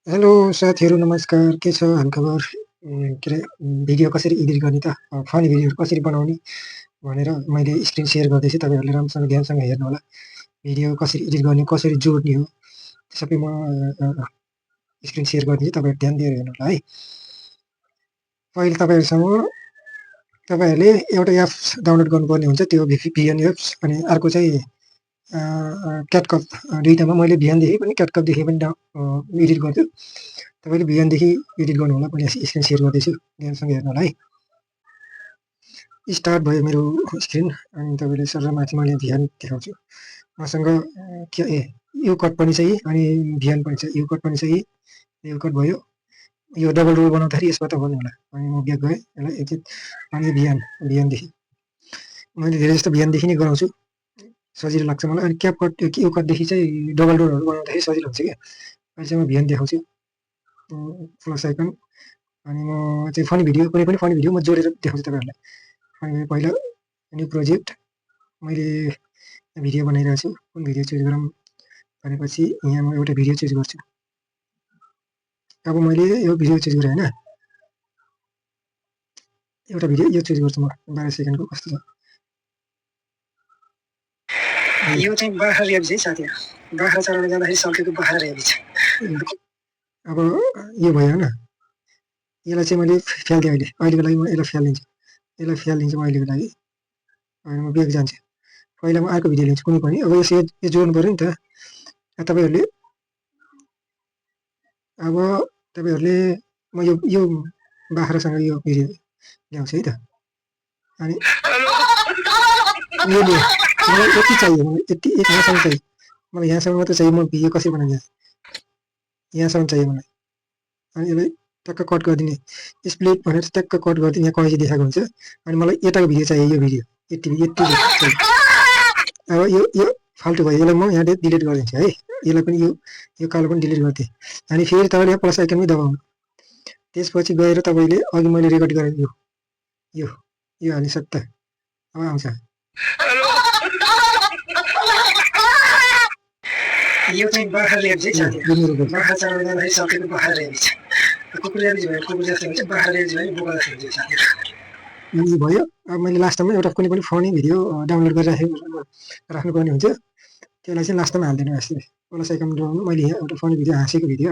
Hello साथीहरू नमस्कार, के छ हालखबर? के अरे भिडियो कसरी एडिट गर्ने त? फनी भिडियोहरू कसरी बनाउने भनेर मैले स्क्रिन सेयर गर्दैछु, तपाईँहरूले राम्रोसँग ध्यानसँग हेर्नुहोला। भिडियो कसरी एडिट गर्ने, कसरी जोड्ने हो, त्यो सबै म स्क्रिन सेयर गरिदिन्छु, तपाईँहरू ध्यान दिएर हेर्नुहोला है। पहिले तपाईँहरूले एउटा एप्स डाउनलोड गर्नुपर्ने हुन्छ, त्यो VN एप्स, अनि अर्को चाहिँ क्याटकप। दुईटामा मैले VNदेखि पनि क्याटकपदेखि पनि एडिट गर्छु। तपाईँले VNदेखि एडिट गर्नुहोला। मैले स्क्रिन सेयर गर्दैछु, ध्यानसँग हेर्नुहोला है। स्टार्ट भयो मेरो स्क्रिन, अनि तपाईँले सर माथि मैले VN देखाउँछु। मसँग यो कट पनि चाहिँ अनि VN पनि छ। यो कट पनि चाहिँ यो कट भयो। यो डबल रोल बनाउँदाखेरि यसबाट गर्नु होला। अनि म ब्याक गएँ, यसलाई एकछिन, अनि VNदेखि मैले धेरै जस्तो VNदेखि नै गराउँछु, सजिलो लाग्छ मलाई। अनि क्यापकट यो कटदेखि चाहिँ डबल रोलहरू बनाउँदाखेरि सजिलो हुन्छ क्या। अहिले चाहिँ म VN देखाउँछु, प्लस आइकन। अनि म चाहिँ फनी भिडियो, कुनै पनि फनी भिडियो म जोडेर देखाउँछु तपाईँहरूलाई। अनि पहिला न्यू प्रोजेक्ट, मैले भिडियो बनाइरहेको छु। कुन भिडियो चुज गरौँ भनेपछि यहाँ म एउटा भिडियो चुज गर्छु। अब मैले यो भिडियो चुज गरेँ होइन, एउटा भिडियो यो चुज गर्छु म, 12 सेकेन्डको कस्तो छ। यो चाहिँ बाख्रा रेबी है साथीहरू, बाख्रा चराउन जाँदाखेरि सल्केको बाख्रा रेबी छ। अब यो भयो होइन, यसलाई चाहिँ मैले फ्यालिदिएँ। अहिलेको लागि म यसलाई फ्यालिदिन्छु, म अहिलेको लागि। अनि म ब्याक जान्छु। पहिला म अर्को भिडियो लिन्छु कुनै पनि। अब यो जोड्नु पऱ्यो नि त। तपाईँहरूले म यो बाख्रासँग यो भिडियो ल्याउँछु है त। अनि यो लिएँ, मलाई यति चाहियो, मलाई यति यहाँसम्म चाहियो, मलाई यहाँसम्म मात्रै चाहियो। म भिडियो कसरी बनाइदिएँ, यहाँसम्म चाहियो मलाई। अनि यसलाई ट्याक्क कट गरिदिने, स्प्लिट भनेर ट्याक्क कट गरिदिने, यहाँ कैँची देखाएको हुन्छ। अनि मलाई यताको भिडियो चाहियो, यो भिडियो यति चाहियो। अब यो फाल्टु भयो, यसलाई म यहाँ डिलिट गरिदिन्छु है। यसलाई पनि यो कालो पनि डिलिट गरिदिएँ। अनि फेरि तपाईँले यहाँ प्लस आइकनमै दबाउनु। त्यसपछि गएर तपाईँले अघि मैले रेकर्ड गरेँ यो हाल्ने सट्ट अब आउँछ। यो चाहिँ बाख्रा रेबी चाहिँ साथीहरू, बाख्रा चराउन जाँदाखेरि सल्केको बाख्रा रेबी छ। कुकुर रेबी भयो, कुकुर जस्तो हुन्छ, बाख्रा रेबी भयो, बोका जस्तो हुन्छ साथीहरू। यो भयो। अब मैले लास्टमा एउटा कुनै पनि फनी भिडियो डाउनलोड गरेर राख्नुपर्ने हुन्छ, त्यसलाई चाहिँ लास्टमा हालिदिनु यसरी प्लस आइकन दबाउनु। मैले यहाँ एउटा फनी भिडियो, हाँसेको भिडियो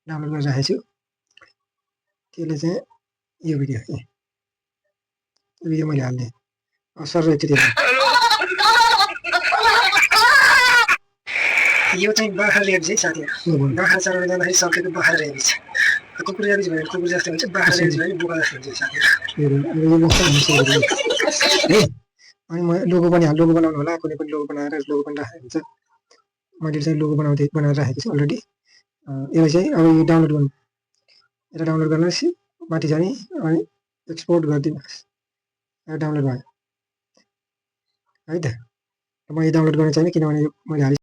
डाउनलोड गरेर राखेको छु, त्यसले चाहिँ यो भिडियो मैले हालिदिएँ। सर एकचोटि यो चाहिँ बाख्रा रेबी चाहिँ साथीहरू, बाख्रा चराउन जाँदाखेरि सल्केको बाख्रा रेबी छ। कुकुर रेबी भयो, कुकुर जस्तो हुन्छ, बाख्रा रेबी भयो, बोका जस्तो हुन्छ साथीहरू। अनि म लोगो बनाउनु होला, कुनै पनि लोगो बनाएर लोगो पनि राखेको हुन्छ। मैले चाहिँ लोगो बनाएर राखेको छु अलरेडी। यसलाई चाहिँ अब यो डाउनलोड गर्नु, यसलाई डाउनलोड गर्नुहोस्, माथि जाने अनि एक्सपोर्ट गरिदिनुहोस्। डाउनलोड भयो है त। म यो डाउनलोड गर्न चाहिने, किनभने मैले